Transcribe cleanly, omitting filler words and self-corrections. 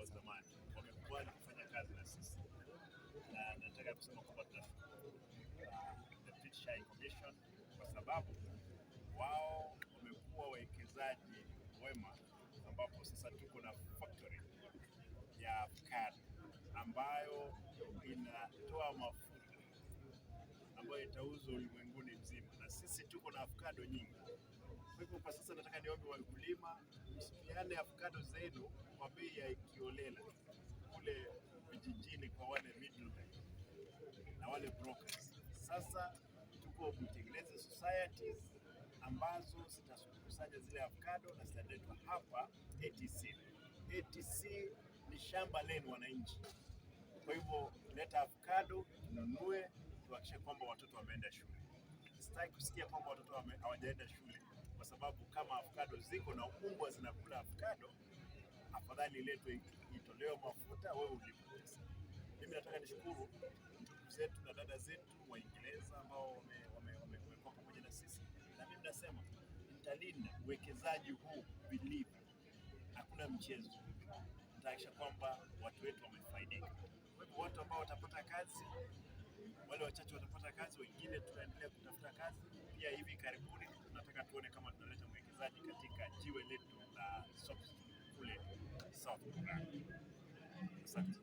wa zamani, wamekubali kufanya kazi na sisi, na nataka kusema kwamba tunashukuru the British High Commission kwa sababu wao wamekuwa wawekezaji wema, ambapo sasa tuko na factory ya avocado ambayo inatoa mafuta ambayo itauzwa ulimwenguni mzima, na sisi tuko na avocado nyingi. Kwa hivyo kwa sasa nataka niombe wakulima, msipeane avocado zenu kwa bei ya kiholela kule vijijini kwa wale middlemen na wale brokers. Sasa tuko mtengeneze societies ambazo zitakusanya zile avocado na zitaletwa hapa ATC. ATC ni shamba lenu wananchi. Kwa hivyo leta avocado tununue, tuhakikishe kwamba watoto wameenda shule. Sitaki kusikia kwamba watoto hawajaenda shule, kwa sababu kama avocado ziko na umbwa zinakula avocado, afadhali iletwe itolewe mafuta, wewe ulipe pesa. Mimi nataka nishukuru ndugu zetu na dada zetu Waingereza ambao wamekuwa pamoja na sisi, na mimi nasema nitalinda uwekezaji huu vilivyo, hakuna mchezo. Nitahakikisha kwamba watu wetu wamefaidika. Kwa hivyo watu ambao watapata kazi, wale wachache watapata kazi, wengine tutaendelea kutafuta kazi. Pia hivi karibuni tunataka tuone kama tunaleta mwekezaji katika jiwe letu la soapstone kule South Murang'a. Asante.